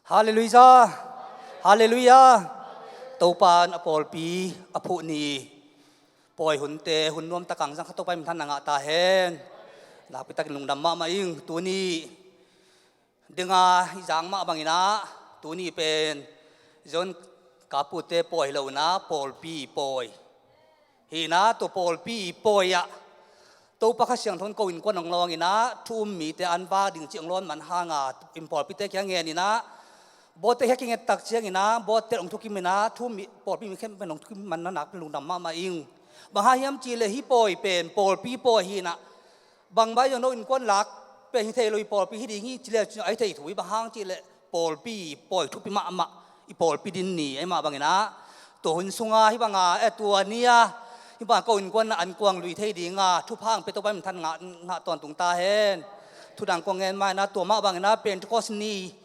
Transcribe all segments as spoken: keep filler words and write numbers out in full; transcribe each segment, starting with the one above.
Halleluiah. Halleluiah. Topa in a pawlpi a phuh ni pawi hunte hun nuam tak ang zang kha Topa in minthanna ngah ta hen. Nakpi takin lungdam mahmah ing. Tuni dinga i zang mah bangin ah, tuni pen John Kapute pawi hi lo in ah, pawlpi pawi hi in ah, tua pawlpi pawi ah Topa Kha Siangtho in ko innkuan hong lawng in ah, thu um mite an vak ding cih hong lawn man hang a, in pawlpite kiang ngen in ah, botte kiang kinget tak ciangin ah, botte hong thukim in ah, thu um mi, pawlpi mi khempeuh hong thukim man na nak lungdam mahmah ing. Bang hang hiam cih leh hih pawi pen pawlpi pawi hi in ah, bang bang zong no innkuan lak pen hi thei lo, i pawlpi hi ding hi ci leh, ci no a hi thei thu hi. Bang hang cih leh pawlpi pawi thupi mahmah, i pawlpi din ni ahih mah bangin ah, tua hun sunga hih banga, eh, tua ni-a hih banga ko innkuan ah an kuang lui thei dinga thupha hong pia Topa in minthan ngah, ngah tawntung ta hen. Thu dang kong ngen ma in ah, tua mah bangin ah Pentecost ni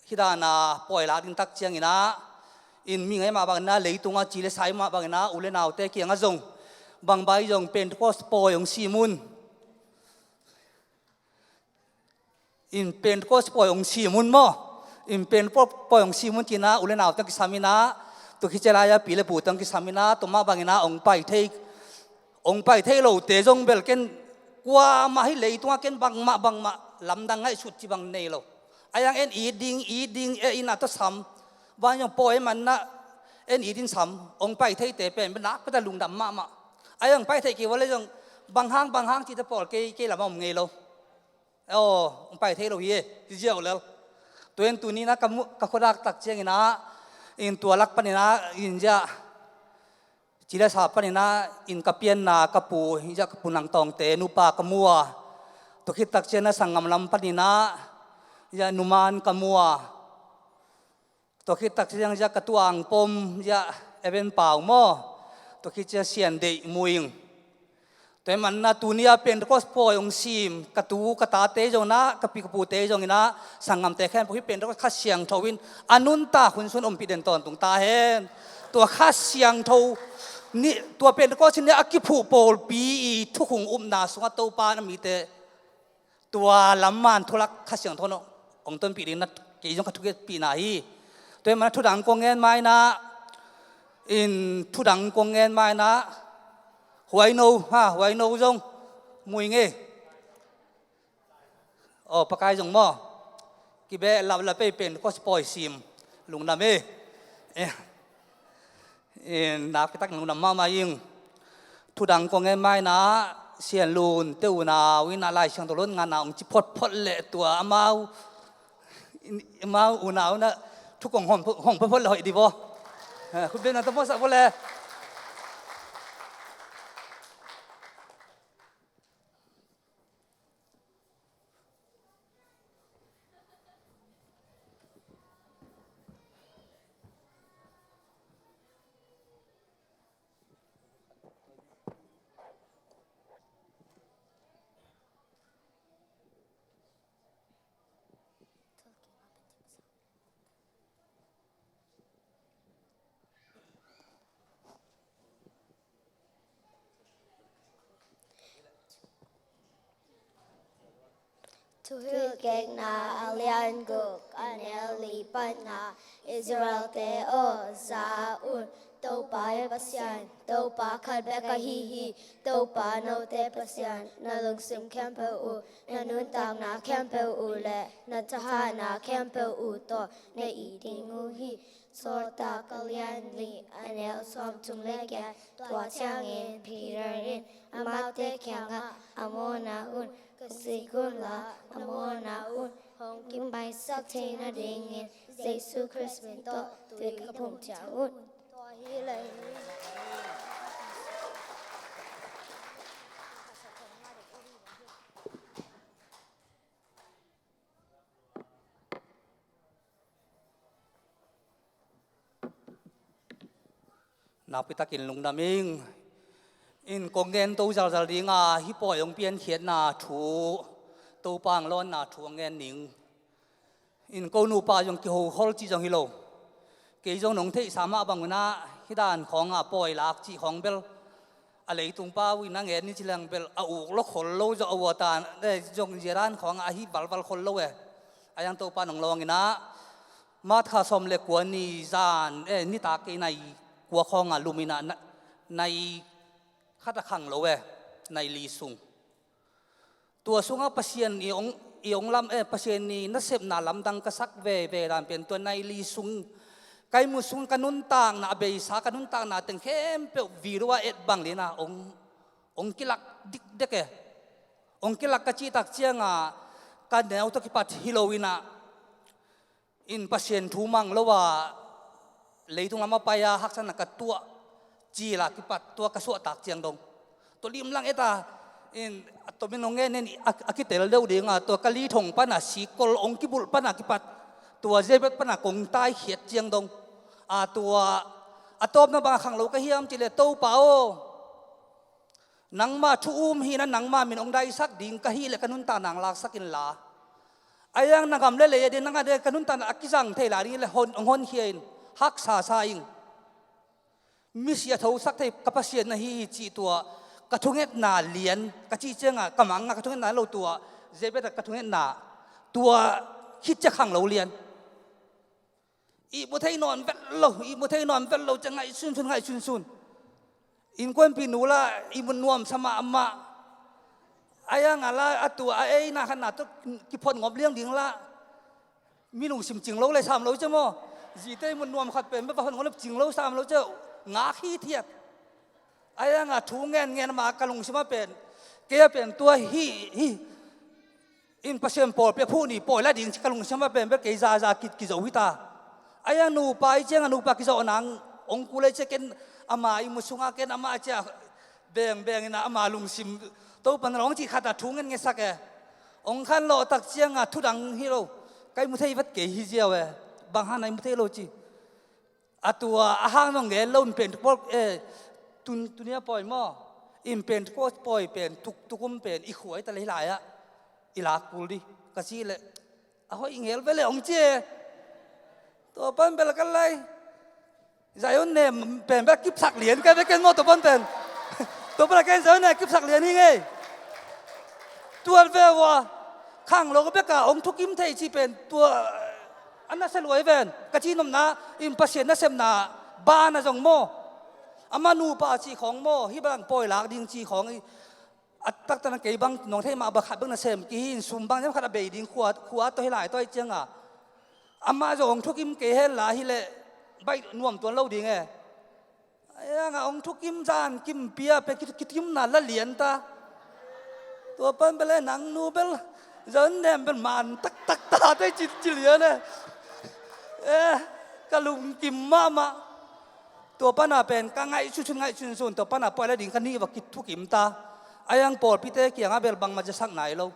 hih dan a pawi lak ding tak ciangin ah, in mi ngaih mah bangin ah, leitung a ci le sa mah bangin ah, u le naute kiangah zong, bang bang zong Pentecost pawi hong sim un. In Pentecost pawi hong sim un maw. In Pentecost pawi hong sim un ci in ah, u le naute hong kisam in ah, tua khit ciang lai-a pi le pute hong kisam in ah, tua mah bangin ah hong pai thei, hong pai thei lote zong bel ken kuamah hih leitungah ken bangmah bangmah lamdang ngaihsut cih bang nei lo. A hi zongin it ding, it ding, eh, in ah tawh sam. Bang zong pawi man in ah, en it in sam, hong pai theite pen bel nakpi tak lungdam mahmah. A hi zongin hong pai thei kei ua leh zong, bang hang, bang hang cihte pawl kei, kei lamah om ngei lo. Aw, hong pai thei lo hi e, ci ziau lel. Tua in tuni in ah ka mu-, ka khuadak tak ciangin ah, in tua lak panin ah, in zia, ci le sa panin ah, in ka pianna ka pu, zia ka pu Nang Tawngte nupa ka mu a. Tua khit tak ciangin ah sanggam lam panin ah, zia numan ka mu a. Tua khit tak ciang zia ka tu Ang Pom, zia Evan Pau maw. Tua khit ciang Sian Deih mu ing. Tua ahih manin ah tuni-a Pentecost pawi hong sim, ka tu, ka tate zong in ah, ka pi ka pute zong in ah, sanggamte khempeuh hih Pentecost Kha Siangtho in a nuntak hun sung ompih den tawntung ta hen. Tua Kha Siangtho ni, tua Pentecost ni a kiphuh pawlpi i thukhun upna sungah Topa in a mite tua lam man thu lak Kha Siangtho in hong tonpih ding in ah kei zong ka thungetpihna hi. Tua ahih manin ah thu dang kong ngen ma in ah, in thu dang kong ngen ma in ah, huaino, ha, huaino zong mu ing e. Aw, Pakai zong maw. Kibehlap lap ei, Pentecost pawi sim. Lungdam e. Eh. In nakpi tak lungdam mahmah ing. Thu dang kong ngen ma in ah, Sian Lunte unau in ah Lai Siangtho lawh ngan a hong ci photphot leh tua amau, amau unau in ah thu kong hong, hong photphot leh hoih ding vaw. Eh, khut beng na ta mawhsak vaw le. Thuhilhkikna a lian guk, a neu li pan nga. Israel-te aw, za un, Topa i Pasian, Topa khat bek ahi hi. Topa note Pasian, na lungsim khempeuh uh, na nuntakna khempeuh uh leh na thahatna khempeuh uh tawh na it ding uh hi. Sawltak a lian li, a neu sawmthum le giat. Tua ciangin Peter in amaute kiangah, a mawhna un ka sik unla, a mawhna un hong kipaisak theihna dingin Jesu Khrist min tawh tui ka phum ciat un. Tua hi leh hi. Nakpi takin lungdam ing. In kong gen to zalzal ding a, hih pawi hong piankhiatna thu, Topa hong lawnna thu hong gen ning. In ko nupa zong kiho khol cih zong hi lo. Kei zong nong theihsa mah bang un ah, hih dan khawng a pawi lak cih khawng bel a leitung pa uh in a ngen ni ci leng bel a uk lo khol lo, zong a uatan, eh, zong zia dan khawng a ahi valval khol lo e. A yang Topa nong lawng inah, March kha sawm le kua ni zan, eh, nitak kei nai kua khawng a lum inah, na-, nai khat a khang lo e, nai li sung. Tua sungah Pasian i ong, i ong lam, eh, Pasian i nasepna lamdang ka sak veve dan pen tua nai li sung, ka ihmu sung ka nuntakna a beisa, ka nuntakna teng khempeuh video a et bang lina ong, ong kilak dikdek e. Ong kilak ka cihtak cianga ka neu tawh kipat hi lo inah, in Pasian thu mang lo a leitung lam a pai a haksatna ka tuah cila kipat tua ka suahtak ciang dong, tua limlang eta, in a tomin hong ngen in a, a kitel deuh dinga tua ka lithong pana sikol hong kibulh pana kipat tua zebet pana kong taikhiat ciang dong, a tua a tawpna bang a khang lo ka hiam cih leh, Topa aw, nangma thu um hi na, nangma min hong daisak ding ka hih leh ka nuntakna hong laksak inla, a yang na gam le lei a ding nang a ding ka nuntakna a kizang thei lai ding hi leh hon, hong honkhia in, haksa sa ing. Misi a thosak thei ka Pasian na hi hi cih tua ka thungetna lian ka cih cianga ka mang a ka thungetna lo tua, zebet a ka thungetna tua khit ciang khang lo lian. Ihmu thei nawn vet lo, ihmu thei nawn vet lo, ciang ngaih sunsun, ngaih sunsun. Innkuanpih nu la ihmu nuamsa mahmah. A yang a la a tua a eina khatna tawh kiphot ngop liang ding la. Mi lungsim cing lo le sam lo cia maw. Zite ihmu nuam khat pen bek va phot ngop le cing lo sam lo cia, ngak hithiat. A yang a thu ngen ngen mah ka lungsim a pen, kei a pen tua hi, hi. In Pasian pawlpi a phuh ni pawi la ding ci ka lungsim a pen bek kei zaza ki, kizo hita. A yang nupa i cianga nupa kizo nang ong kulei cia ken ama ihmu sunga ken ama cia beng beng ina ama lungsim Topan lawng cih khata thu ngen ngesak e. Ong khan lawh tak cianga thudang hi lo. Ka ihmu thei vat kei hi ziau e. Bang hana ihmu thei lo ci. A tua a hang zong gen lo in Pentecost, eh, tun, tunia pawi maw? In Pentecost pawi pen tuk, tukum pen i khuai ta lei lai-ah i lak kul di ka cih leh, a hoih ngel ve le hong ci e. Tua pan bel ka lai Zion nem pen bel kipsak lian ka ve ken maw tua pan pen. Tua pan a ken Zion nem kipsak lian hi ngei. Tuat ve ua khang lo beka hong thukim thei ci pen tua a nasia luai ven ka ci nopna in Pasian nasepna ban a zong maw? Ama nupa ci khawng maw? Hi bang pawi lak ding ci khawng i a taktan a kei bang nong thei mah ba khat bang nasem ki hi in sum bang ziam khat a bei ding khua, khua tawh hi lai tawh hi cianga ama zong hong thukim kei hen la hi leh baih nuam tuan lo ding e. Ai, a ngah hong thukim zan kim pia pe ki, kitimna la lian ta. Tua pan bel e nang nu bel Zion nem bel man taktak ta te ci, ci lian e. Eh, ka lungkim mahmah. Tua pana pen ka ngaih sunsun, ngaih sunsun, tua pana pawi la ding ka nih va kithukim ta. A yang pawlpite kiangah bel bangmah zasak nai lo.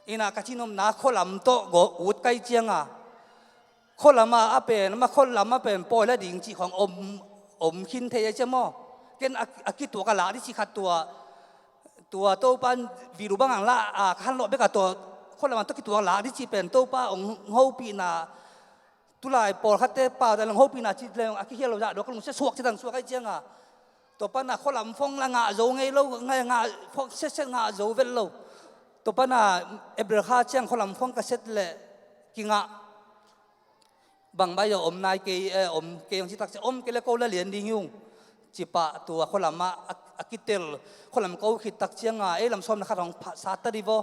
Ina ka cinopna khualam tawh gawh ut kai cianga khualama a pen, ama khualama pen pawi la ding cih khawng om, om khin thei a cia maw? Ken a, a kituak a lak di cih khat tua, tua Topa in viru bang ang la, a, ka han lawh beka tua khualama tawh kituak lak di cih pen Topa ong hopihna, tulai pawlkhatte pau dan ong hopihna cih leng a kikhial lo zah dua ka lungsia suak cidang suak ai cianga. Tua pana khualam phong la ngah zo ngei lo, ngah, ngah phong setset ngah zo vet lo. Tua pana April kha ciang khualam phong ka set leh kingah. Bang bai om nai kei, eh, om kei hong citak cia om kei le ko la lian ding hi ung. Cipah tua khualam ah, a, a kitel khualam ko khit tak cianga ei lam sawm na khat hong pha, sat ta di vaw.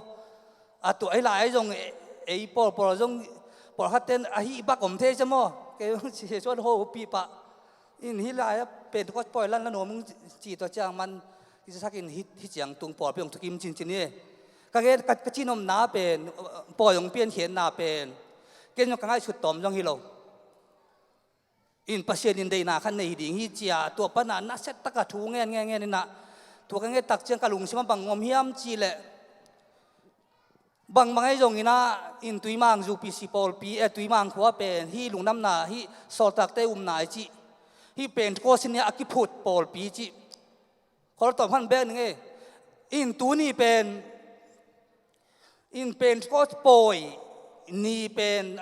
A tua ei lai zong ei, ei pawl pawl zong pawlkhat ten a hih bak om thei cia maw? Kei zong ci suan ho pih pah. In hih lai-ah Pentecost pawi lan la nuam ung ci tua ciang man hi sak in hih, hih ciang tung pawlpi hong thukim cincin hi. Ka gen, ka, ka cinopna pen, pawi hong piankhiatna pen ken zong ka ngaihsut tawm zong hi lo. In Pasian in deihna khat nei ding hi cia tua pana nasia taka thu ngen ngen ngen inah tua ka nget tak ciang ka lungsim a bang om hiam cih leh Bangbang ahi zongin ah in Tuimang U P C pawlpi, eh, Tuimang khua pen hih lungdamna, hih sawltakte umna i cih, hih Pentecost ni a kiphut pawlpi i cih. Khual tawm khan bek ning e. In tuni pen, in Pentecost pawi ni pen,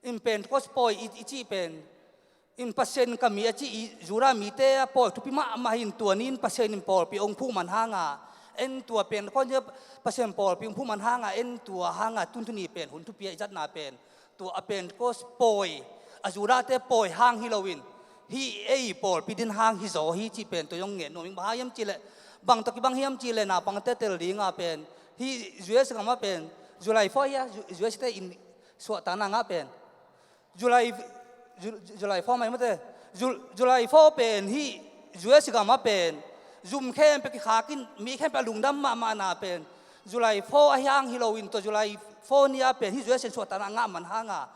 in Pentecost pawi i, i cih pen, in Pasian ka mi a cih i Judah mite a pawi thupi mahmah in tua ni in Pasian in pawlpi hong phuh man hanga En tua pen kawnia Pasian pawlpi hong phum man hanga en tua hanga tun tuni pen hun thupi a i zatna pen tua a Pentecost pawi, a Judahte pawi hang hi loin hih ei pawlpi din hang hi zaw hi cih pen tua zong ngen nuam ing. Bang hang hiam cihleh, bang tawh kibang hiam cihleh naupangte tel dinga pen hih U S gamah pen July four hia, U S te in suahtakna ngah pen July, Ju-, July four mai mate. Ju-, July four pen hih U S gamah pen zum khempeuh kikhakin mi khempeuh a lungdam mahmahna pen July four a hiang hi loin tua July four ni-a pen hih U S in suahtakna ngah man hanga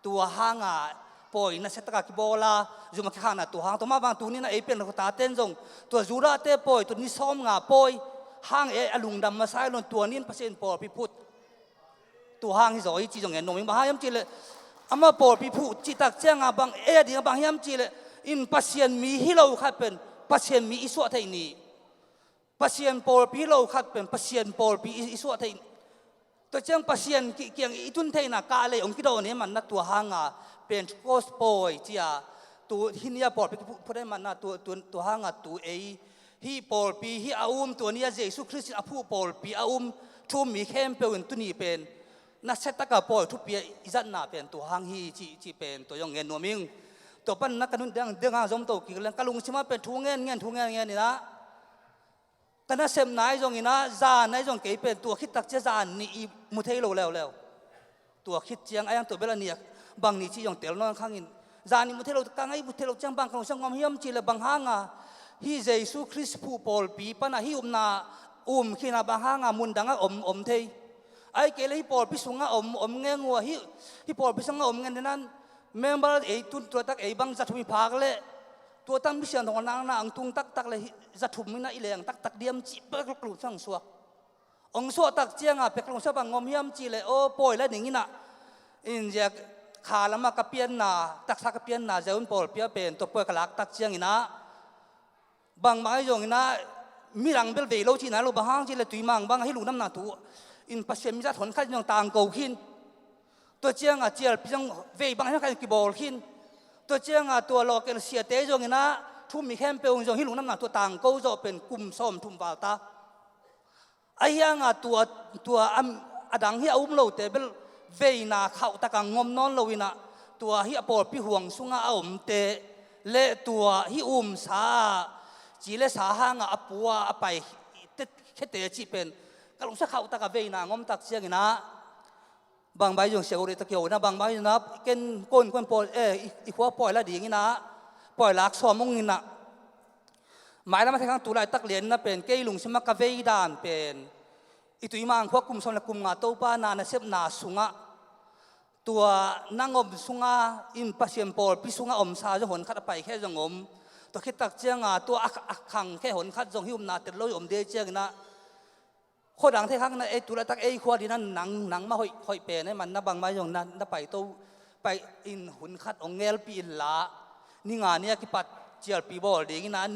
tua hanga pawi nasiataka kibawla zum a kikhakna tua hang tua mah bang tuni-in a ei pen tate in zong tua Judahte pawi tua ni sawmnga pawi hang ei a lungdam masa hi loin tua ni-in Pasian pawlpi phut tua hang hi zaw hi cih zong ngen nuam ing. Bang hang hiam cihleh amah pawlpi phuh cihtak cianga bang ei a dinga bang hiam cihleh in Pasian mi hi lo khat pen Pasian mi i suah theih ni. Pasian pawlpi hi lo khat pen Pasian pawlpi i, i suah theih ni. Tua ciang Pasian ki-, kiang i tun theihna kah lei hong kidawh ni manna tua hanga Pentecost pawi cia tu hih ni-a pawlpi kiphuh, phut ei manna tua, tua, tua hanga tu ei hih pawlpi hih a um tua ni-a Jesu Khrist in a phuh pawlpi a um thu um mi khempeuh in tuni pen nasiataka pawi thupi a i zatna pen tua hang hi cih, cih pen tua zong ngen nuam ing. Tua panna ka nun deng, denga zom to kik leng ka lungsimah pen thu ngen ngen, thu ngen ngen inah ka nasepna ahi zong inah, zan ahi zong kei pen tua khittak cia zan nih i mu thei lo leuleu. Tua khit ciang a iang tua bel a nih a bang ni cih zong tel nawn khangin zan nih mu thei lo, ka ngai mu thei lo ciang bang ka lungsim ngom hiam cihleh bang hanga hih Jesu Khrist phuh pawlpi pana hih upna um khinah bang hanga mundanga om, om thei. Ahih kei leh hih pawlpi sungah om, om ngeng uh a hih, hih pawlpi sungah om ngeng denan member ei tun tua tak ei bang za thum i phak leh tua tak misiangtho nakna ang tung taktak leh hih za thum inah i leng taktak diam cih pek luk luk sang suak. Ong suahtak cianga pek lungsia bang ngom hiam cihleh aw pawi la ding inah in ziak kha lamah ka pianna, taksa ka pianna Zion pawlpi ah pen tua pawi ka laktak ciang inah bang bang ahi zong inah midang bel vei lo cihna lo bang hang cihleh tuimang bang ahi lungdamna thu in Pasian mizat honkhat in zong tangko khin. Tua cianga cialpi zong vei bang ahi khat in kibawl khin. Tua cianga tua local siate zong inah thu um mi khempeuh in zong hih lungdamna thu tangko zawh pen kum sawm thum val ta. Ahi hanga tua, tua a, a dang hi a um lote bel veina khauhtaka ngom nawn lo inah tua hi a pawlpi huang sunga a omte le tua hi umsa a ci le sa hanga a pua a pai khete cih pen ka lungsia khauhtaka veina ngomtak ciang inah bangbang zong sia uri ta kiho inah bangbang inah ken kon kon pawi, eh, i, i khua pawi la ding inah pawi lak sawm ung inah. Mailam a thei khang tu laitak lian inah pen kei lungsim a ka vei dan pen i tuimang khua kum sawm le kum nga Topa na nasepna sungah tua nang om sunga in Pasian pawlpi sunga omsa zong honkhat a paikhe zong om. Tua khittak cianga tua a, a khangkhe honkhat zong hi umna tel lo i om de ciang inah khuadang thei khang na ei tu laitak ei khua dina nang, nangmah hoih, hoih pen ei manna bangmah zong na, na paito pai in hun khat ong ngelpih inla ni nga ni a kipat cialpi bawl ding inah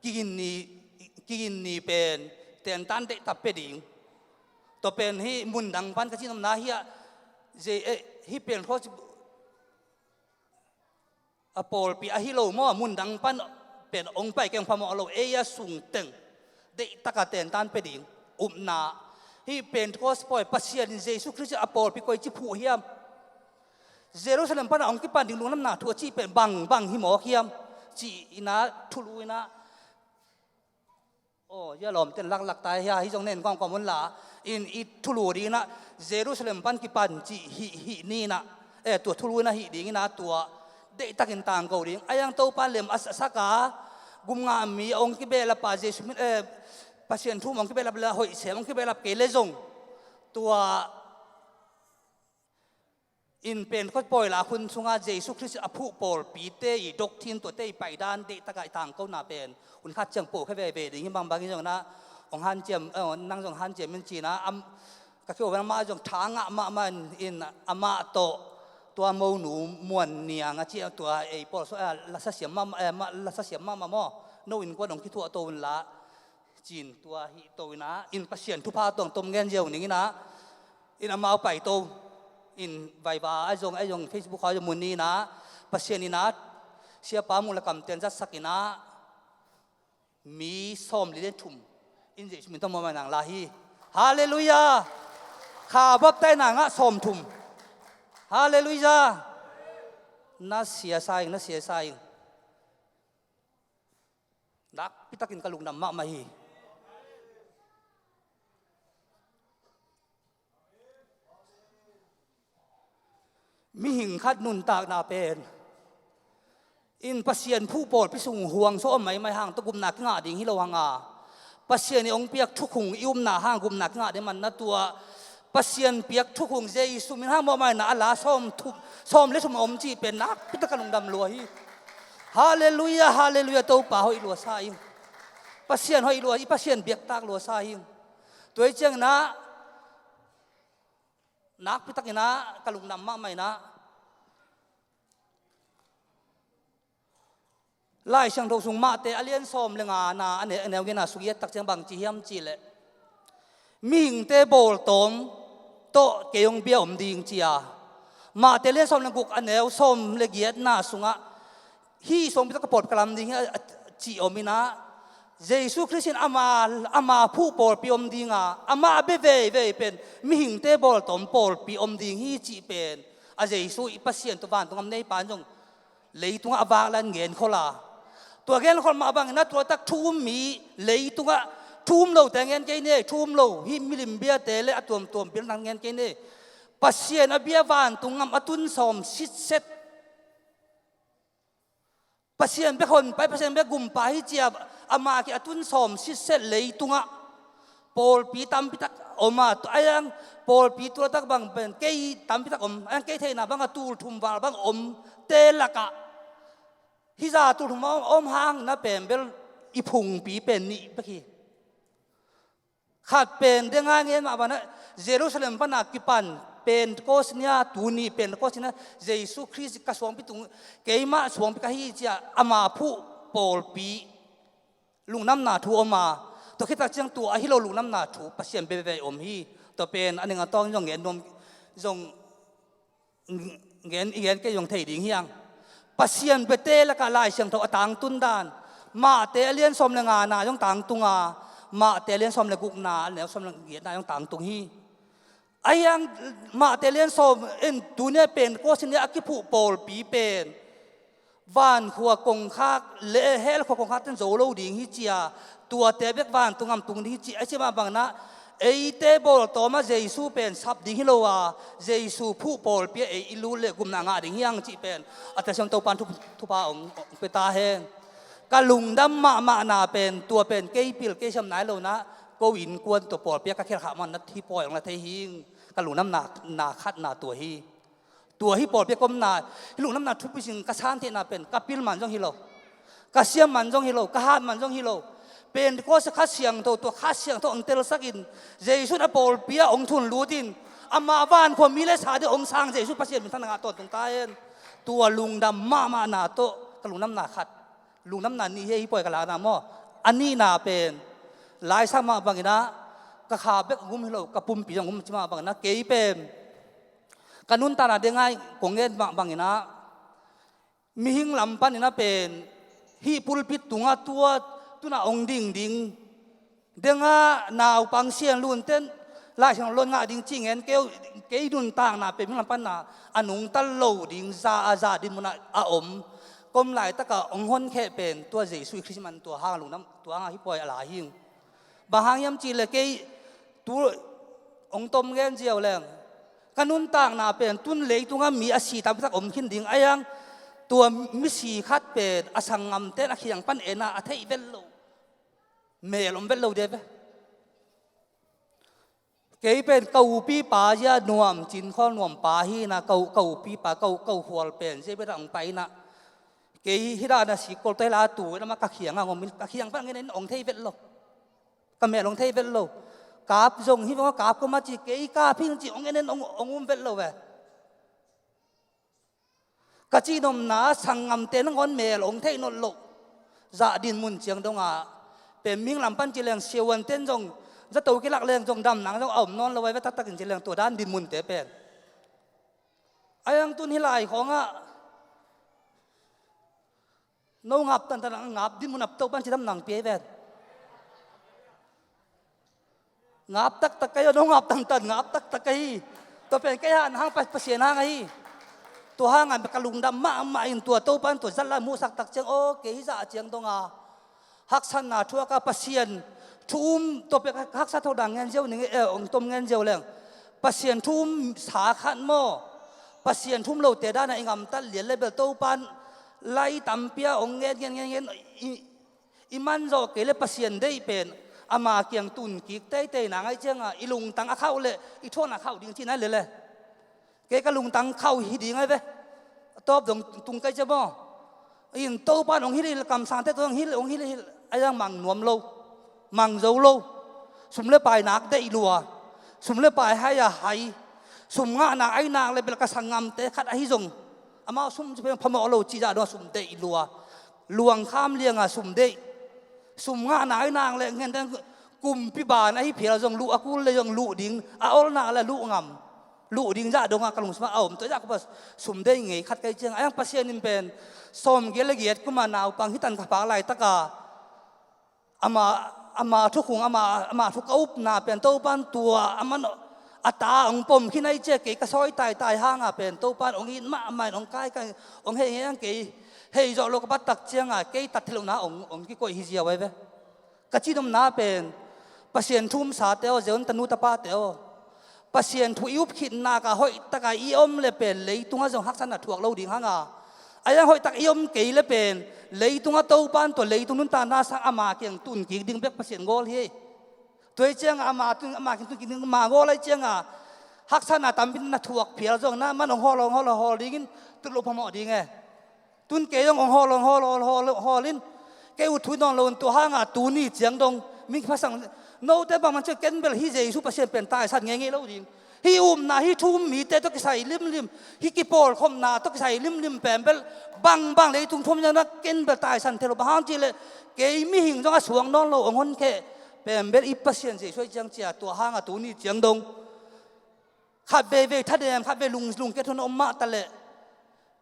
kigin ni, kigin ni pen tentan deihtak pia ding. Tua pen hi mundang pan ka cihnopna hi a zei, eh, hi pen khaw a pawlpi ahi lo maw, mundang pan pen ong pai keng phamawh lo ei a sungteng deihtaka tentan pia ding upna. Hi Pentecost pawi Pasian in Jesu Khrist a pawlpi koici phuh hiam? Jerusalem pana ong kipan ding lungdamna thu a cih pen bang, bang hi mawk hiam? Cih inah thulu inah aw, hia lawmten laklak ta hia hi zong nen kawmkawm unla in i thulu ding inah Jerusalem pan kipan cih hih, hih ni inah, eh, tua thulu inah hih ding inah tua deihtakin tangko ding a iang Topa lem a saka gumngah mi a ong kibehlap a Jesu min, eh, Pasian thu ong kibehlap le hoih sem ong kibehlap kei le zong tua in Pentecost pawi lak hun sunga Jesu Khrist a phuh pawlpite i doctrine tuate i paidan deihtaka i tangkona pen hun khat ciang pawhkhe veve ding hi bangbang hi zong inah ong hanciam, eh, nang zong hanciam in cinah am, ka kio veng mah zong tha ngah mahmah in amah tawh tua monu Muan Niang a ci tua ei pawl so, eh, lasa siam mah, eh, mah, lasa siam mahmah maw? No innkuan ong kithuah to unla cin tua hih to inah in Pasian thupha tuang tom ngen ziau ning inah in amau pai to in vaiva a zong, a zong Facebook a zong mun ni inah Pasian inah siapa mu le kamten zatsak inah mi sawm li le thum In Jesu min tawh mawhmaina ngah lai hi. Halleluiah. Kha baptaina ngah sawmthum. Halleluiah. Na siasa ing, na siasa ing. Nakpitakin ka lungdam mahmah hi. Mihing khat nuntakna pen in Pasian phuh pawlpi sung huang sawh om maimai hang tawh gupna kingah ding hi lo hang a, Pasian i hong piak thukhun i upna hang gupna kingah ding man na tua. Pasian piak thukhun Jesu min hang mawhmaina a la sawm thum, sawm le thum a om cih pen nakpitak ka lungdam lua hi. Halleluiah, halleluiah, Topa hoih lua sa ing. Pasian hoih lua, i Pasian biaktak lua sa ing. Tua hi ciangin ah nakpitakin ah ka lungdam mahmah in ah, Lai Siangtho sung Mate a lian sawm le ngana a ne-, a neu gena sung i et tak ciang bang ci hiam cih leh, mihingte bawltawm tawh kei hong bia om ding ci a. Mate lian sawm le guk a neu sawm le giatna sungah hih suangpi tawh ka pawlpi ka lam ding hi a, a cih om in ah, Jesu Khrist in ama, ama phuh pawlpi om ding a, amah bia veivei pen mihingte bawltawm pawlpi om ding hi cih pen a Jesu i Pasian tawh vantung gam neipa in zong leitungah a vak lai-in genkhol a. Tua genkhol mah bangin ah tua tak thu um mi leitungah thu um lote ngen kei ni, thu um lo hih milim biate le a tuamtuam biakna ngen kei ni. Pasian a bia vantung gam a tun sawm sitset. Pasian bia honpa hi, Pasian bia gumpa hi ci a, ama kiang a tun sawm sitset leitungah pawlpi tampi tak om a, a iang pawlpi tua tak bang pen kei tampi tak om, a iang kei theihna bang a tul thum val bang om te lakah hih zah tul thum a om, om hang na pen bel i phungpi pen nih bek hi. Khat pen deng a ngen mah bangin ah Jerusalem pana kipan Pentecost ni a, tuni Pentecost ni a, Jesu Khrist ka suangpi tung, keimah suangpi ka hi ci a, ama phuh pawlpi lungdamna thu om a, tua khit tak ciang tua ahi lo lungdamna thu Pasian bia veivei om hi. Tua pen a ning a tawng zong ngen nuam, zong ngen, i ngen kei zong thei ding hi hang. Pasian biate lakah Lai Siangtho a tangtun dan, Mate a lian sawm le ngana zong tangtung a, Mate a lian sawm le gukna a neu sawm le giatna zong tangtung hi. A iang Mate a lian sawm in tuni a Pentecost ni a kiphuh pawlpi pen vankhua kongkhak le hell khua kongkhak ten zo lo ding hi ci a, tuate bek vantung gam tung ding hi ci a, a ci mah bangin ah eite bawltawm ah Jesu pen sap ding hi lo a, Jesu phuh pawlpi ah ei i lut le gupna ngah ding hi hang cih pen a Pasian Topa in thu, thupha hong, hong pia ta hen. Ka lungdam mahmahna pen tua pen kei pil kei siam nai lo in ah ko innkuan tawh pawlpi ah ka khial khah man na hih pawi hong la thei hi ing. Ka lungdamna, na khatna tua hi. Tua hih pawlpi ah ka omna, hih lungdamna thupi sing ka san theihna pen ka pil man zong hi lo, ka siam man zong hi lo, ka hat man zong hi lo. Pentecost Kha Siangtho, tua Kha Siangtho hong telsak in, Jesu in a pawlpi ah hong thun lut in, ama vankhua mi le sa ding hong sang Jesu Pasian minthanna ngah tawntung ta hen. Tua lungdam mahmahna tawh ka lungdamna khat, lungdamna nih hi, hih pawi ka lakna maw. A nihna pen laisak mah bangin ah ka kha bek hong um hi lo, ka pumpi zong hong um ci mah bangin ah kei pen ka nuntakna deng a kong ngen mah bangin ah mihing lam panin ah pen hih pulpit tungah tua tunah hong ding ding deng a naupang sianlunten Lai Siangtho lon ngah ding ci ngen kei, kei nuntakna pen mihing lam panin ah a nungta lo ding za a, za dinmun ah a om. Ka om laitak ah hong honkhia pen tua Jesu i Khrist man, tua hang lungdam, tua hang ah hih pawi a la hi ing. Bang hang hiam cih leh kei tu hong tom gen ziau leng ka nuntakna pen tun leitungah mi a si tampi tak om khin ding a, a iang tua misi khat pen a sanggamten a kiang pan en a, a theih vet lo, mel om vet lo ding ve. Kei pen ka upipa zia Nuam Cin Khawl Nuam pa hi in ah, ka u-, ka upipa, ka u-, ka ukhual pen zia bia dah hong pai in ah, kei hih dah na si kol tawh hi la tu in ah mah ka kiangah hong om in, ka kiang pan hong en en hong thei vet lo. Ka mel hong thei vet lo. Kap zong hih bangah kap kua mah ci, kei kap hing ci hong en en hong, hong um vet lo ve. Ka cihnopna sanggamte nangawn mel hong theih nawn loh. Zah dinmun ciang dongah pen mihing lam pan ci leng siavuanten zong zato kilak leng zong damna zong a om nawn lo a, ve taktakin ci leng tua dan dinmunte pen. A iang tun hih lai khawngah no ngap tantan a ngap dinmun a Topa in cidam nang pia hi ven. Ngap taktak ka hi, no ngap tangtan, ngap taktak ka hi. Tua pen kei hang, hang Pa-, Pasian hang ahi. Tua hangah ka lungdam mahmah in tua Topa in tua zat la muhsak tak ciang, aw, kei hih zah ciang dong a haksatna thuak a Pasian thu um, tua pen haksa tho dang ngen ziau ning, eh, ong tom ngen ziau leng. Pasian thu um sa khat maw, Pasian thu um lote dan a i gamtat lian le bel Topa in lai tampi a ong ngen, ngen, ngen, ngen, i, i man zawh kei le Pasian deih pen ama kiang tun kik teitei na ngai ciang a, i lungtang a khauh le i thuakna khauh ding cihna le le. Kei ka lungtang khauh hi ding ai ve. A tawp dong tung kai ciang maw, in Topa in ong hilh hilh, kamsangte tawh ong hilh, ong hilh hilh, a yang mang nuam lo, mang zo lo. Sum le pai nak deih lua, sum le pai hai a hai, sum ngahna ai nak le bel ka sanggamte khat ahi zong, amau sum ci pen phamawh lo cih zah dong a sum deih lua. Luang kham liang a sum deih. Sum ngahna ai nak le ngen dang kumpi ban ahi phial zong luh a kul le zong luh ding, a ol nak le luh ngam. Luh ding zah dong a ka lungsim ah a om, tua zah ka pas sum deih ngei khat kai ciang a, a yang Pasian in pen sawm giat le giat kum a naupang hi tan ka phak laitak a, ama, ama thukhung, ama, ama thu ka upna pen Topa in tua a man a ta ong pom khin ai ciang kei ka sawi taitai hang a pen Topa in ong it mahmah in ong kaikai, ong hei hei ang kei hei zawh lo ka bat tak ciang a kei tat theih lohna ong, ong kikoih hi ziau ai ve. Ka cihnopna pen Pasian thu um sate aw, Zion tanu tapate aw, Pasian thu i up khit nak a hoih tak a i om le pen leitung ah zong haksatna thuak lo ding hang a, a yang hoih tak i om kei le pen leitung ah Topa in tua leitung nuntakna sang ama kiang tun kik ding bek Pasian gawl hi. Tua hi ciang a ama tun, ama kiang tun kik ding ama gawl ai ciang a, haksatna tampi na thuak phial zong na man ong hawl, ong hawl, ong hawl ding in tut lo phamawh ding e. Tun kei zong ong hawl, ong hawl, hawl, hawl, hawl in kei ut thu nawn lo in tua hang a tuni ciang dong mi kiphasak note bang man ciang ken bel hih Jesu Pasian pen taisan ngei ngei lo ding. Hih upna, hih thu um mite tawh kisai limlim, hih kipawlkhopna tawh kisai limlim pen bel bangbang leitung thu om ciang na ken bel taisan thei lo, bang hang cih leh kei mihing zong a suang nawn lo ong honkhia pen bel i Pasian Jesu ahi ciang ci a, tua hang a tuni ciang dong khat veivei thadem, khat vei lung, lungkiat hun a om mah ta leh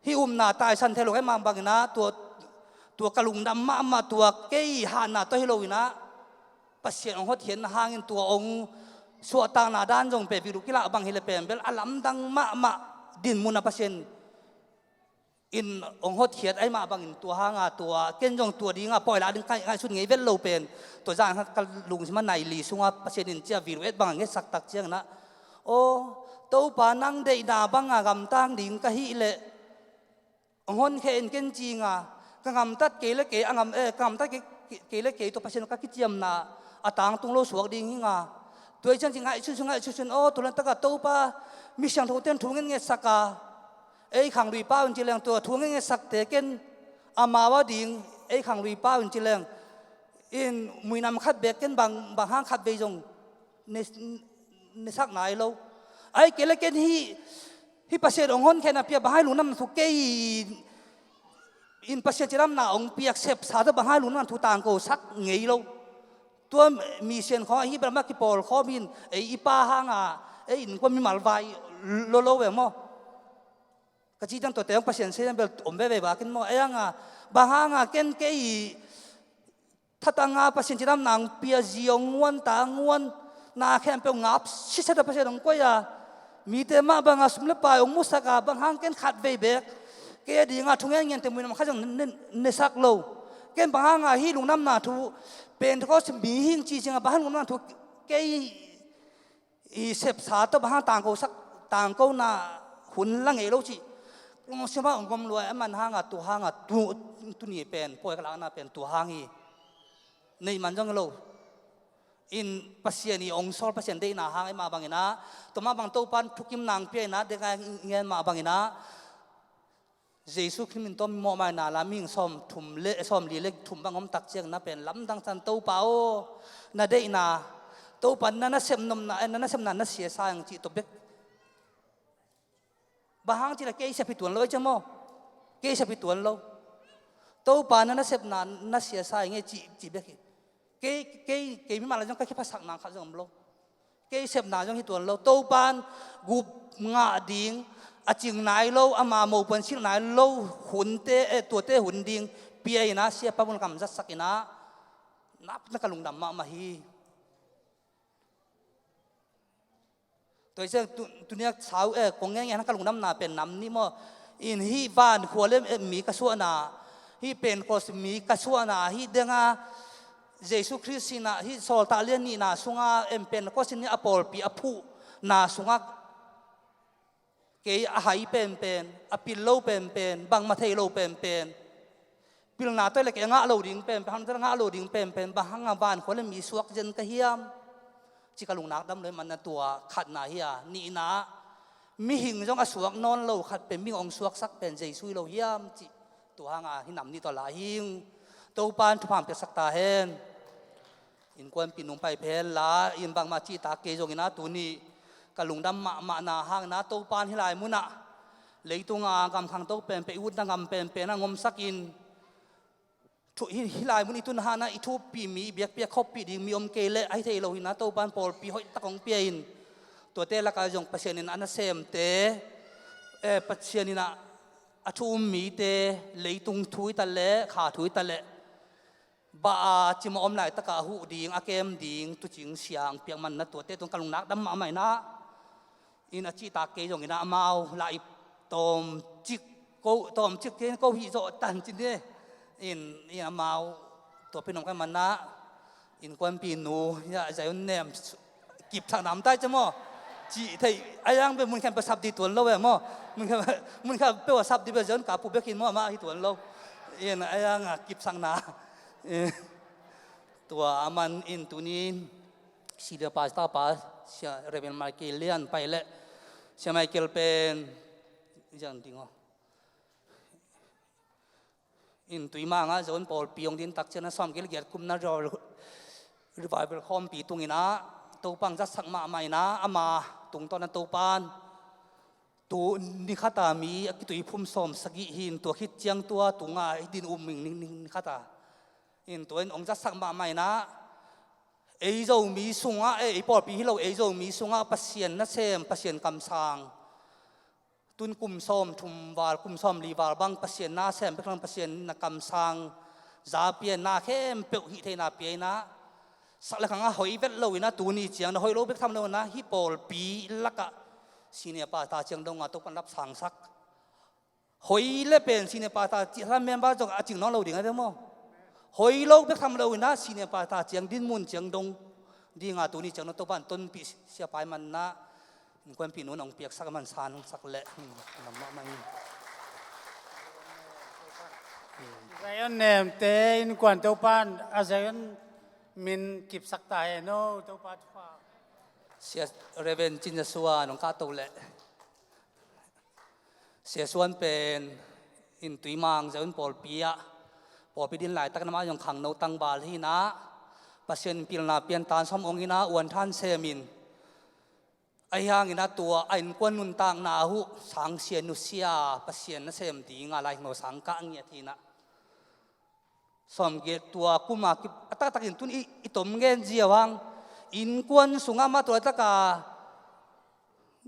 hih upna taisan thei lo ka hih mah bangin ah, tua, tua ka lungdam mahmah, tua kei hahna tawh hi lo in ah, Pasian ong hotkhiatna hangin tua ong suahtakna dan zong pen video kilak bang hi le pen bel a lamdang mahmah, dinmun a Pasian in ong hotkhiat ahi mah bangin tua hang a tua ken zong tua ding a pawi lah ding ka ngaihsut ngei vet lo pen, tua zah ka lungsim a nai li sung a Pasian in ci a video et bang a ngetsak tak ciangin ah, aw, Topa nang deihna bang a gamtang ding ka hih leh ong honkhia in ken ci ing a, ka gamtat kei le kei a gam, eh, ka gamtat kei, kei le kei tawh Pasian ka kiciamna a tangtung lo suak ding hi ing a. Tua hi ciang ci ngaihsun sun, ngaihsun sun, aw, tu laitak a Topa mi siangthote in thu ngetngetsak a, ei khanglui pau in ci leng tua thu ngetngetsakte ken amau a ding ei khanglui pau in ci leng in muinam khat beek ken bang, bang hang khat vei zong ne, ne sak nai lo. Ahih kei leh ken hih, hih Pasian ong honkhiatna pia bang hang lungdamna thu kei in Pasian cidamna ong piak sepsa tawh bang hang lungdamna thu tangko sak ngei lo. Tua mi sian khawng ahih bel amah kipawl khawm in ei i pa hang a, ei innkuan mimal vai lo lo ve maw. Ka cih ciang tuate hong Pasian sei bel om veve bak in maw. Ei hang a, bang hang a ken kei thatang a Pasian cidamna ong pia, zi ong nguan, ta ong nguan, na khempeuh ngap siset a Pasian ong koih a, mite mah bang a sum le pai ong musak a, bang hang ken khat vei beek kei a ding a thu ngen ngente muinam khat zong ne, ne, ne sak lo. Ken bang hang a hih lungdamna thu Pentecost mi hing ci ciang a bang hang lungdamna thu kei i sepsa tawh bang hang tangko sak, tangkona hun la ngei lo cih lungsim ah ong gom lua a, aman hang a tua hang a tu, tuni pen pawi ka lakna pen tua hang hi. Neih man zong hi lo. In Pasian i ong sawl, Pasian deihna hang ahi mah bangin ah, tua mah bang Topa in thukim nang pia in ah, dek ngai ngen mah bangin ah, Jesu Khrih min tawh mi mawhmaina la mihing sawm thum le, sawm li le thum bang om tak ciang na pen lamdang tan, Topa aw, na deihna, Topa na nasep nopna, eh, na nasepna na siasa ing cih tawh bek. Bang hang cih leh kei sep hi tuan lo ei ciang maw. Kei sep hi tuan lo. Topa na nasepna na siasa ing ei cih, cih bek hi. Kei, kei, kei mimal a zong ka kiphasak nang khat zong om lo. Kei sepna zong hi tuan lo. Topa in gup ngah ding a cing nai lo, ama mopuan silh nai lo hunte, eh, tuate hun ding pia in ah, siapa mun kam zatsak in ah, na, na ka lungdam mahmah hi. Tua hi ciang tu, tuni a sau, eh, kong ngen ngen ka lungdamna pen nam nih maw. In hih van khua le, eh, mi ka suahna, hih Pentecost mi ka suahna, hih denga Jesu Khrist sinah, hih sawltak lian nihna sunga, em, Pentecost in a pawlpi a phuhna sungah kei a hai penpen, a pil lo penpen, bangmah thei lo penpen, pilna tawh le kei a ngah lo ding penpen, hang tawh a ngah lo ding penpen, bang hanga van khua le mi suak zen ka hiam? Ci ka lungnak dam lo hi manna tua khatna hi a, nihna mihing zong a suak nawn lo khat pen mihing hong suaksak pen Jesu hi lo hiam? Ci tua hanga hih nam nih tawh la hing. Topan thupha piaksak ta hen. Innkuanpih nung pai phel la, in bangmah cihtak kei zongin a tuni ka lungdam mahmahna hangin a Topan hih lai munah leitunga gamkhang to penpen, i utna ngam penpen a ngomsakin thu, hih, hih lai mun i tun hangin a i thuppih mi, i biakpiak khoppih ding mi om kei leh ahi thei lo hi na, Topan pawlpi hoihtak hong pia in tuate lakah zong Pasian in a nasemte, eh, Pasian in a, a thu um mite, leitung thu hi ta leh, kha thu hi ta leh, bah a cimawh om laitakah a huh ding, a kem ding tuucing sia hong piak manna tuate tungah ka lungnak dam mahmah hi na. In a cihtak kei zongin a amau lah i tawmcik ko, tawmcik kei ko hih zawh tan cin hi. In, in amau tua pi nong kai manna, innkuanpih nu, ya, Zion nem kipsakna om tai ci maw? Cih theih a yang bek mun khempeuh sap dih tuan lo e maw? Mun khempeuh, mun khempeuh a sap dih bek Zion ka pu bek hi maw, amah hi tuan lo. In a yang a kipsakna. Eh, tua a man in tuni in Senior Pastor pa, Sia Reverend Michael Lian pai leh, Sia Michael pen, ziang ding aw. In Tuimang ah Zion pawlpi hong din tak ciang a sawmgiat le giat kumna revival, revival khawmpi tungin a Topa hong zatsak mahmah in a, ama tungtawn a Topan tu ni khat a mi a kitui phum sawmsagih hi in, tua khit ciang tua tunga i din um ing ni, ni, ni khat a. In tua in hong zatsak mahmah in a, ei Zomi sungah, eh, ei pawlpi hi lo, ei Zomi sungah Pasian nasem, Pasian kamsang, tun kum sawmthum val, kum sawmli val bang Pasian nasem, bek thang Pasian na kamsang, za pia in a khempeuh hih theihna pia in a, sak le khang a hoih vet lo in a, tuni ciang na hoih lo bek tham lo in a, hih pawlpi lakah Senior Pastor ciang dong a Topan lap sangsak. Hoih le pen Senior Pastor cih lam member zong a cing nawn lo ding a ve maw? Hoih lo bek tham lo in a, Senior Pastor ciang din mun ciang dong ding a tuni ciang dong Topan tonpih siapa i manna, innkuanpih nu nong piaksak a man san sak leh, hmm, lam mahmah in. Zion nemte innkuan Topan a Zion min kipsak ta hen aw, Topa thupha. Sia Reverend Cin Za Suan nong kahto leh. Sia Suan pen in Tuimang Zion pawlpi ah, pawlpi din laitak in amah zong khangno tangval hi in a, Pasian pilna pian tan sawm hong in a, uan than sem in, ahi hangin a tua a innkuan nuntakna uh sangsia nusia Pasian nasem dinga lai hong sangkah ngiat hi in a. Sawmgiat tua kuma kip a taktakin tun i, i tom ngen zia uh hang, innkuan sungah mah tua taka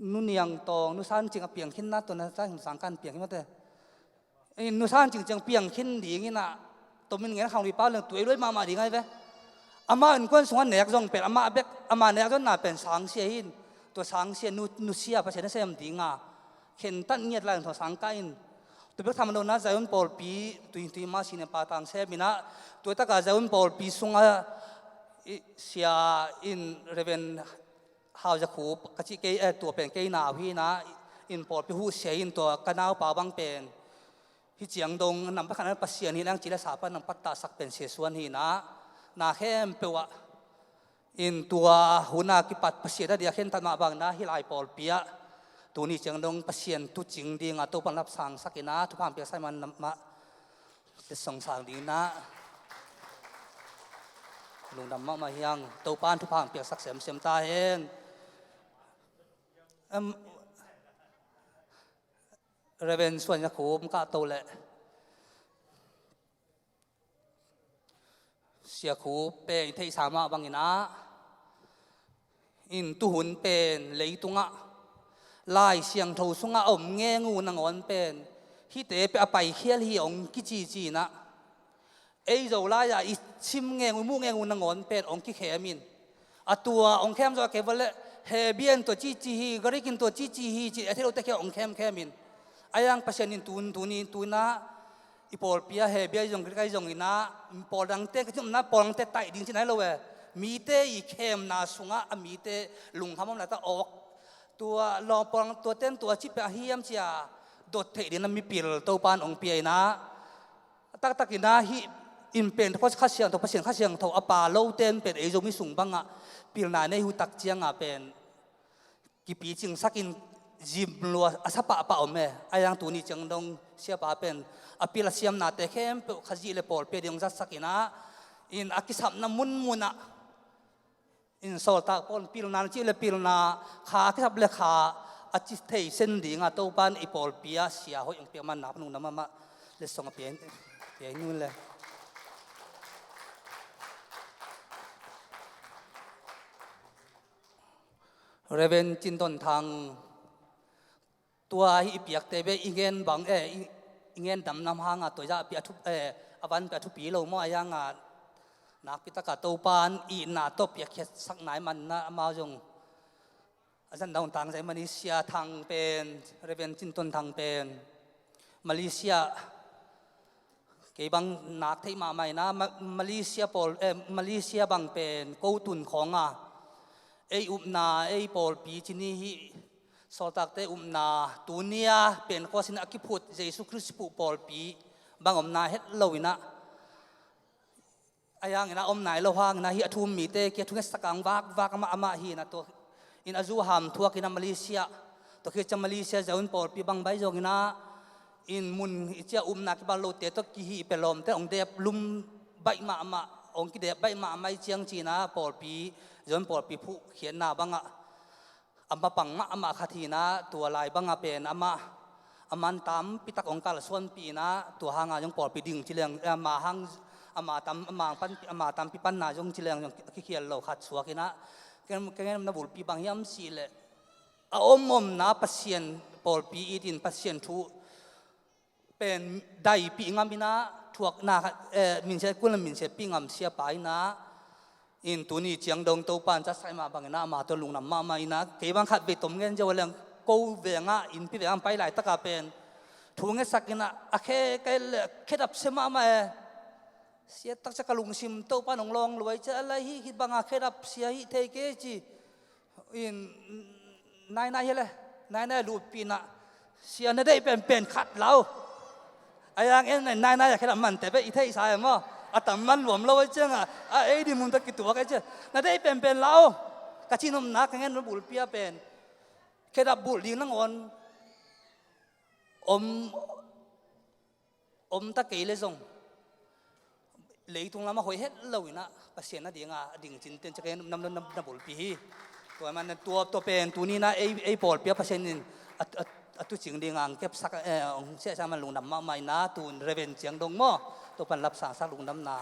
Nu Niang Tawng, Nu San Cing a piang khin na, tua na ta hing sangkan piang khin mah te. In Nu San Cing ciang piang khin ding in a, tomin ngen khang lui pau leng tuai luai mahmah ding ai ve. Amah innkuan sungah nek zong pen, amah bek, amah nek zong na pen sangsia hi in. Tua sangsia nu, nusia Pasian nasem dinga khentat ngiat lai hong sangkah in. Tua bek tham lo in a Zion pawlpi, tui, tui ma Senior Pastor sem in a, tua taka Zion pawlpi sungah i, sia in Reverend Hau Za Khup, ka cih kei, eh, tua pen kei nau hi in a, in pawlpi huh sia in tua ka naupa bang pen. Hih ciang dong nam pakhat na Pasian hi in a, ang ci le sa pan nang pattahsak pen Sia Suan hi in a, na khempeuh ah in tua hun a kipat Pasian a dia khentat mah bangin a hih lai pawlpi ah tuni ciang dong Pasian tuucing dinga Topan lap sangsak in a, thupha piaksak man mah letsong sang ding in a, lungdam mahmah hi hang. Topan thupha piaksak semsem ta hen. Em, Reverend Suan Za Khup kahto leh. Sia Khup pen i theihsa mah bangin a, in tuhun pen leitungah Lai Siangtho sungah a om ngeng uh nangawn pen hihte pen a paikhial hi hong kicici in a, ei Zolai ah i sim ngeng uh, i muh ngeng uh nangawn pen hong kikhem in, a tua hong khem zawh a kei va leh Hebia in tua cici hi, Greek in tua cici hi, ci a thei lote khia hong khemkhem in. Ayang Pasian in tun, tuni, tuna, i pawlpi ah Hebia zong, Greek ai zong ina, pawl dangte, ka cimna pawl dangte taih ding ci nai lo e. Mite i khemna sungah, a mite lungkham om lata awk. Tua lawng pawl dang, tua ten tua ci pia hiam cia, dot theih ding na mipil Topan hong pia ina. A taktak ina hih in pen Kha Siangtho, Pasian Kha Siangtho a pa lo ten pen ei Zomi sung bangah pilna nei hu tak cianga pen kipicingsakin zim lua a sa pahpah om e. Ayang tuni ciang dong siapa pen a pil a siamnate khempeuh Khazih le pawlpi a ding zatsak ina, in a kisapna munmunah, in sawltak pawl pilna na cih le pilna, kha a kisap le kha a ci thei sen dinga Topan i pawlpi a sia hoih hong piak man nak nung na mahmah le song a pia, pia nun le. Reverend Cin Ton Thang, tua hi i piakte ve i ngen bang, eh, i, i ngen damnam hanga tua zah pi a thup, eh, a van pi a thupi lo maw, a yanga nakpi taka Topan i na tawh piakkhiatsak nai manna amau zong a zan daun tang zai mani sia thang pen, Reverend Cin Ton Thang pen, Malaysia, kei bang nak theih mahmah ina, Ma-, Malaysia pawl, eh, Malaysia bang pen ko tun khawnga ei upna, ei pawlpi cini hi, sawltakte upna, tunia pen khuasin a kiphut Jesu Khrist puh pawlpi bang omna het lo ina. A yang ina om nai lo hang ina hi a thu um mite kia thu ngetsak ang vakvak amah amah hi ina tua in a zu ham thuak ina Malaysia, tua khit ciang Malaysia Zion pawlpi bang bai zong ina in mun i cia upna kibal lote tawh kihi pe lawmte hong dep lum baih mahmah, hong kidep baih mahmah i ciang cina pawlpi, Zion pawlpi phuh khiatna bangah a mapang mahmah khat hi ina, tua lai banga pen amah, aman tampi tak hong kalsuanpih ina, tua hanga zong pawlpi ding ci leng, eh, ama hang, ama tam, ama pan, ama tampi panna zong ci leng zong kikhial lo khat suak ina, ka ngen, ka ngen na bulpi bang hiam cih leh a om omna Pasian pawlpi itin Pasian thu pen daipih ngam ina, thuakna, eh, minsiat kulna minsiatpih ngam siapa ina, in tuni ciang dong Topan catsai mah bang ina ama tawh lungdam mahmah ina, kei bang khat vei tom ngen ziau a leng ko vengah innpi vengah pai laitaka pen thu ngetsak ina a khe kai le khedap sia mahmah e. Sia takcia ka lungsim Topan hong lawng luai cia a lai hi, hi banga khedap sia hi thei kei ci. In, nainai hi le, nainai lutpihna, sia na deih penpen khat lau. A yang en nainai a khedap mante beh i theihsa e maw? A tam man luam lo a cianga, a ei di mun ta kituak a cia. Na deih penpen lau. Ka cinopna ka ngen bulpia pen khedap bulh ding nangawn om, om ta kei le zong leitung lamah hoih het lo ina Pasian a dinga a ding cinten cia kei nam, nam, nam, na bulpi hi. Tua man tua, tua pen tuni ina ei, ei pawlpia Pasian in a, a, a tucing dinga ang kepsak, eh, ang siahsia man lungdam mahmah ina tun Reverend ciang dong maw? Tua pan lapsangsak lungdamna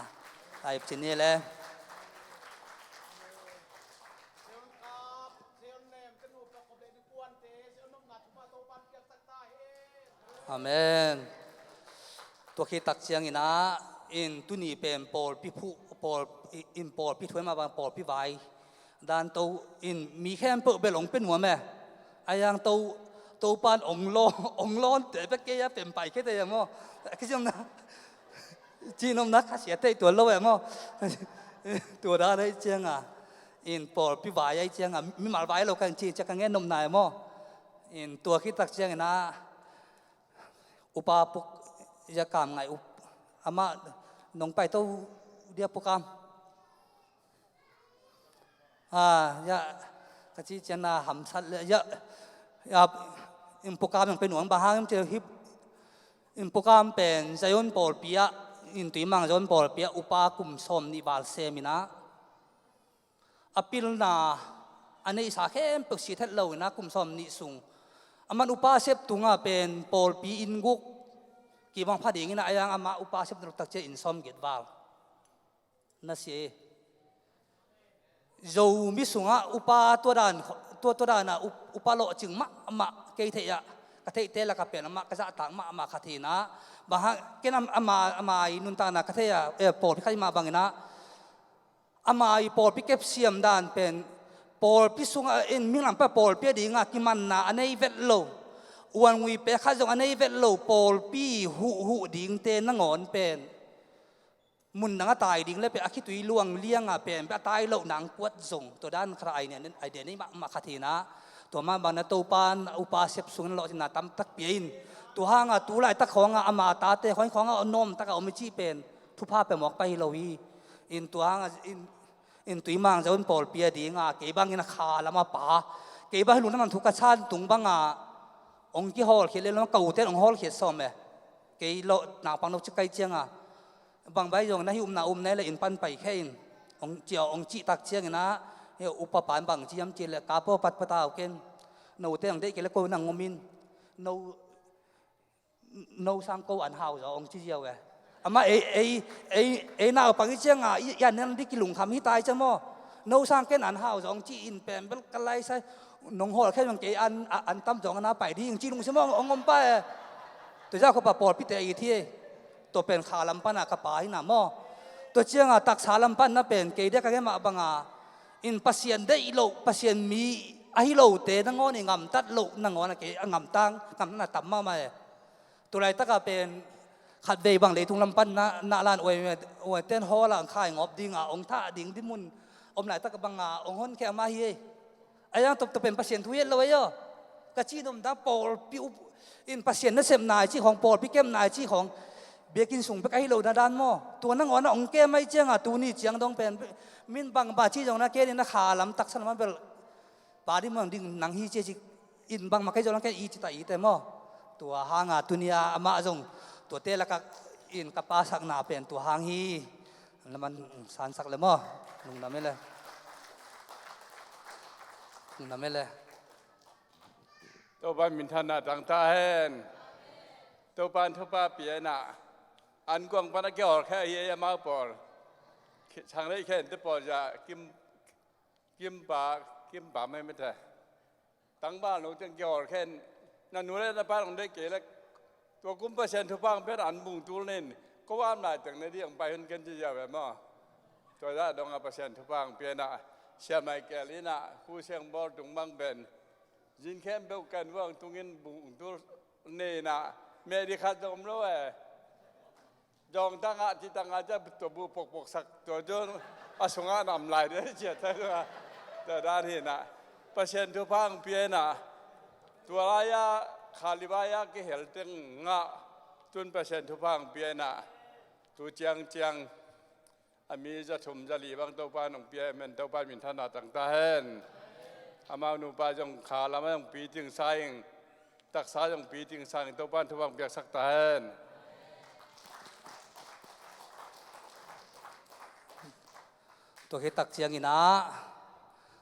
ai cin ni le. Amen. Tua khit tak ciangin ah, in tuni pen pawlpi phu, pawl, in pawlpi thuai mah bang pawlpi vai dan to in mi khempeuh bel hong pia nuam e. A yang to, Topan hong lawn, hong lawnte bek kei a pen pai khia te a maw? Kisiamna, cihnopna khasia thei tuan lo e maw? Tua dan ahi cianga in pawlpi vai ahi cianga mimal vai lo kan ci cia ka ngen nopna e maw? In tua khit tak ciangin ah Upa Puk, ya kam ngai up, amah nong pai to dia Pukam. Ah, ya, ka ci cian na hamsat le, ya, ya, in Pukam nong pai nuam bang hang im ci hip, in Pukam pen Zion pawlpi ah, in Tuimang Zion pawlpi ah upa kum sawm nih val sem in ah a pilna a neihsa khempeuh si thet lo in ah kum sawm nih sung a man upa sep tunga pen pawlpi inn guk kibang pha dingin ah a yang amah upa sep na luktak cia inn sawm get val na si. Zomi sungah upa tua dan, tua, tua dan ah up-, upa lawhcing mahmah kei theih ah ka theihte lakah pen amah ka zahtak mahmah khat hi in ah, bang hang ken am-, ama, ama i nuntakna ka theih ah, eh, pawlpi khat hi mah bangin ah ama i pawlpi kepsiam dan pen pawlpi sungah in minglam pah pawlpi a dingah kimanna a nei vet lo, uan ngui pek khat zong a nei vet lo pawlpi huhhuh dingte nangawn pen mundang a tai ding le peh a khitui luang liangah pen peh a tai loh nang kuat zong tua dan khat a idea nei mahmah khat hinah, tua mah bangin Topa in upa sep sungin lawhcinna tamtak pia in. Tua hangah tu laitak khawngah ama tate khawng khawngah nawmtakah om i cih pen thupha pia mawk pah hi lo hi. In tua hangah in, in tui mangzo in pawlpi a dingah kei bangin a kha lam a pa, kei bang hi lungdam thu ka chan tung bangah hong kihawlkhiat le lo ka ute in hong hawlkhiat sawm e. Kei lawh naupang lo cik kai ciangah bang bai zong na hi umna um nai le inn pan pai khe in, hong cia hong cih tak cianginah, hi upa pan bang ciam ci le ka paw patpatau ken, note hong deih kei le ko nang om in, no, no sang ko an hau zaw hong ci ziau e. Amah ei, ei, ei, ei naupang i ciangah i, i an nang dik kilungkham hi tai cia maw? No sang ken an hau zaw hong ci in pen bel ka laisai, nong hawl khe zong kei an, an tam zong ana pai ding ci lungsim hong om pa e. Tua zah khuapa pawlpite a it hi e. Tua pen kha lam pana ka pa hina maw? Tua cianga taksa lam panna pen kei dia ka gemah banga in Pasian deih loh, Pasian mi ahi lote nangawn i ngamtat loh nangawn a kei a ngamtang, ngamtatna tam mahmah e. Tua laitaka pen khatvei bang leitung lam panna nahlan uaiten hawla ang khai ngawp dinga ong thah ding dimun om laitaka banga ong honkhia mah hi e. A yang tawptawp pen Pasian thu hi et lo ei aw. Ka cih nopna pawlpi up in Pasian nasep nai cih khawng, pawlpi kem nai cih khawng, biakinn sung bek ahi lo na dan maw? Tua nangawn a hong kem ahi cianga tuni ciang dong pen min bangba cih zong na ken in a kha lam taksa lam a bel pa ding mah ding nang hi cia cih in bangmah kei zong na ken i cita i te maw? Tua hanga tunia amah zong tuate laka in ka pasakna pen tua hang hi. Laman sansak le maw? Lungdam e le. Lungdam e le. Topa minthanna tangta hen. Topa in thupha pianah an kuang pana kiawr khe ahi ei amau pawl. Sang lei khen te pawl za kim, kimpa, kimpa mai mete. Tangval no teng kiawr khen na nu le na pa nong dei kei le tua kum Pasian thupha ang pian an bung tul nin ko am lai teng na di ang pai hun ken ci ziau ve maw? Tua dah dong a Pasian thupha ang pianah Sia Michael inah Hu Siang Bawl tung bang pen zin khem beuh kan vuang tungin bung tul ninah meh di khat zong om lo e. Dawng tangah ci tangah cia tua buh pokpoksak tua cun a sungah nam lai dia ciat thai tua dan hinah Pasian thupha ang pianah tua laia khalivaya kihel tengah tun Pasian thupha ang pianah tu ciangciang a mi za thum za li bang Topa nong pia men Topa minthanna tangta hen. Amau nupa zong kha lamah zong pi ting sa ing. Taksa zong pi ting sa ing Topa thupha ang piaksak ta hen. Tua khit tak cianginah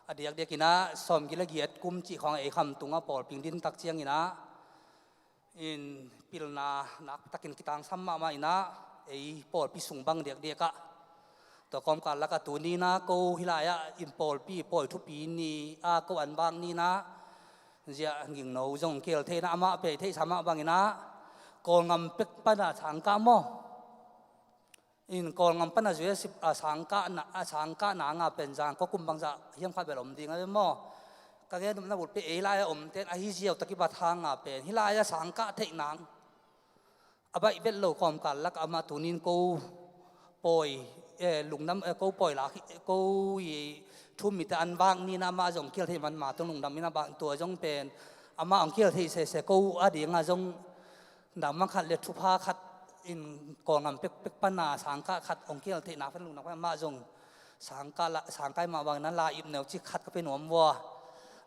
a diakdiakinah sawm kila giat kum cih khawng ei kham tungah pawlping din tak cianginah in pilna nakpitakin kitangsam mahmah inah ei pawlpi sung bang diakdiakah tua kawmkal lakah tuninah ko hilaiah in pawlpi pawi thupi ni a ko an bang ninah ziah gingno zong kiel theihna amah pei theihsa mah banginah Kawlngam pek pana sangkah maw? In Kawlngam pana zuia sip a sangkahna a sangkahna nga pen zang ko kum bangzah hiam khat bel om ding a ve maw? Ka gen nopna bulpi ei lai a om ten ahi ziau takip a thanga pen hih lai a sangkah theih nang a baih vet lo kawmkal lak amah tunin ko pawi lungdam ko pawi lak ko i thu mite an vak nina amah zong kial theih man ma tung lungdam ina bang tua zong pen amah ang kial theih sese ko a dinga zong dangmang khat le thupha khat in Kawlngam pekpek pana sangkah khat hong kial theihna fan lungdam khat amah zong sangkah la sangkah mah bangin a la ip neu cik khat ka pe nuam vua.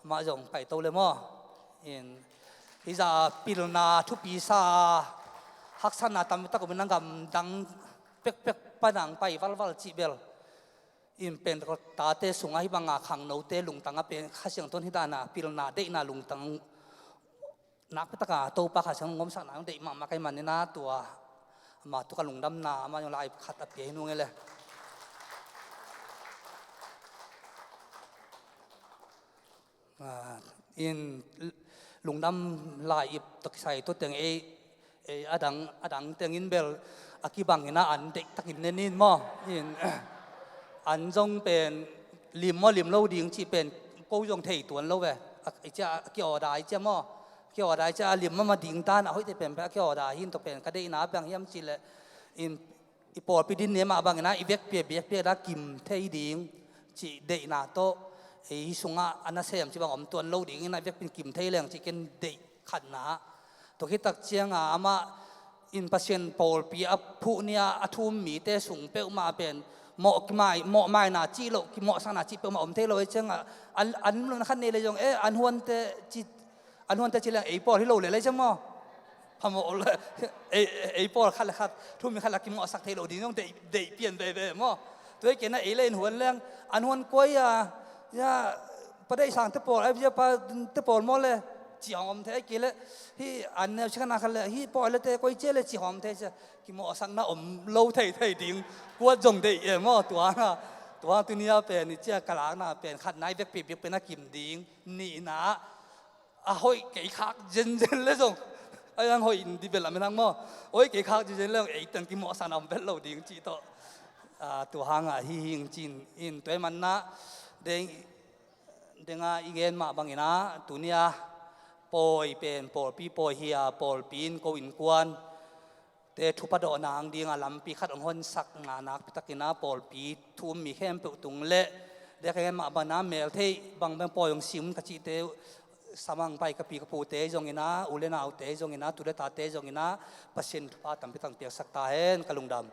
Amah zong paito le maw? In hizah pilna thupi sa haksatna tampi tak umin a gamdang pekpek pana ang pai valval cih bel in Pentecost tate sungah hih banga khangnote lungtangah pen Kha Siangtho in hih dana pilna deihna lungtang nakpitaka Topa Kha Siangtho ngomsakna hong deih mahmah ka hih maninah tua ama tuk a lungdamna amah zong lai khat a pia hi nung e le. In lungdam lai ip tawh kisai tua teng ei ei a dang a dang tengin bel a kibangin a an deihtakin nenin maw? In an zong pen lim maw lim lo ding cih pen ko zong thei tuan lo ve. A, i cia, a ki-order i cia maw. A ki-order i cia a lim mama ding tan a hoihte pen pen a ki-order hi in tua pen ka deihna bang hiam cih leh in i pawlpi din ne mah bangin a i vekpi a biakpiak da kim thei ding cih deihna tawh ei sungah a nasem cih bang om tuan lo dingin a i vekpi in kim thei leng cih ken deih khatna. Tua khit tak ciangah amah in Pasian pawlpi a phuh ni-a a thu-um mite sung peuhmah pen mawh kimai, mawh maina cih loh, kimawhsakna cih peuhmah om thei lo ei ciangah an, an lona khat nei le zong e, an huante ci, an huante ci leng ei pawl hi lo le lei ciang maw? Phamawh le ei, ei pawl khat le khat thu-um mi khat le kimawhsak thei lo ding zong deih, deih pian veve maw? Tua hi kei na ei le in huan leng an huan kuai a, ya, Pa Deih Sang te pawl, ai, pa te pawl maw le, ci hong om thei, ai kei le, hih an neu ci khat na khat le, hih pawl le te koi cia le ci hong om thei cia, kimawhsakna om lo thei thei ding, kuat zong deih e maw, tua hang a, tua hang tuni a pen, i cia ka lakna pen, khat nai vekpi biak pen a kim ding, nihna, a hoih kei khak zenzen le zong, ai ang hoih in development hang maw, hoih kei khak zenzen le zong, ei teng kimawhsakna om vet lo ding, cih tawh. Ah, tua hang a, hih hing cin, in tua i manna, deng, denga i gen mah bangin a, tuni a pawi pen, pawlpi pawi hi a, pawlpi in ko innkuan te thupha dawh nang ding a lampi khat hong honsak na nakpi takin a pawlpi thu-um mi khempeuh tung le, dek a gen mah bangin a mel theih bangbang pawi hong sim ka cihte, samang pai ka pi ka pute zongin a, u le naute zongin a, tu le tate zongin a, Pasian thupha tampi tak piaksak ta hen, ka lungdam.